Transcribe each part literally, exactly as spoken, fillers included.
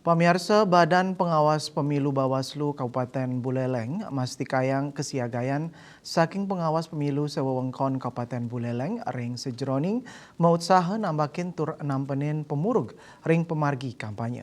Pamiarsa, Badan Pengawas Pemilu Bawaslu Kabupaten Buleleng mastikayang kesiagayan saking pengawas pemilu sewewengkon Kabupaten Buleleng ring sajeroning mautsaha nambakin tur nampenin pemurug ring pamargi kampanye.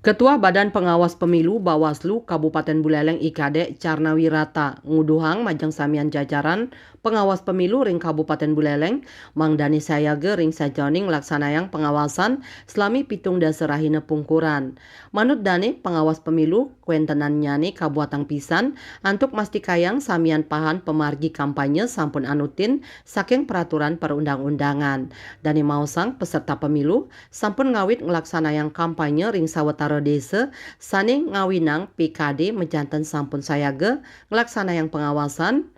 Ketua Badan Pengawas Pemilu Bawaslu Kabupaten Buleleng I Kadek Carnawirata nguduhang majeng samian jajaran pengawas pemilu ring Kabupaten Buleleng mangdane sayaga ring sajeroning nglaksanayang pengawasan selami pitung dasa rahina pungkuran. Manut dane, pengawas pemilu kwentenannyane kabuatang pisan antuk mastikayang samian pahan pamargi kampanye sampun anutin saking peraturan perundang-undangan. Dane maosang peserta pemilu sampun ngawit nglaksanayang kampanye ring sawatara desa sane ngawinang P K D majanten sampun sayaga nglaksanayang pengawasan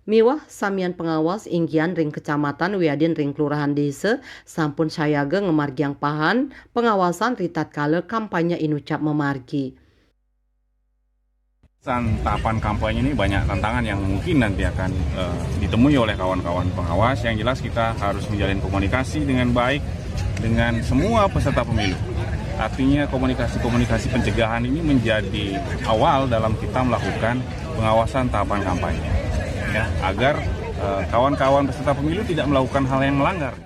miwah samian pengawas inggihan ring kecamatan wiadin ring kelurahan desa sampun sayaga ngamargiang pahan pengawasan ritatkala kampanye inucap mamargi. Tahapan kampanye ini banyak tantangan yang mungkin nanti akan uh, ditemui oleh kawan-kawan pengawas. Yang jelas kita harus menjalin komunikasi dengan baik dengan semua peserta pemilu. Artinya komunikasi-komunikasi pencegahan ini menjadi awal dalam kita melakukan pengawasan tahapan kampanye. Ya, agar uh, kawan-kawan peserta pemilu tidak melakukan hal yang melanggar.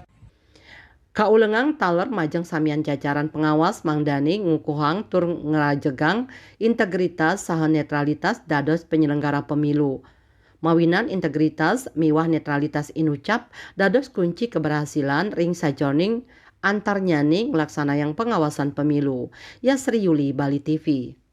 Kaulengang taler majeng samian jajaran pengawas mangdane ngukuhang tur ngrajegang integritas saha netralitas dados penyelenggara pemilu. Mawinan integritas miwah netralitas inucap dados kunci keberhasilan ring sajeroning antarnyane nglaksanayang pengawasan pemilu. Yasri Yuli, Bali T V.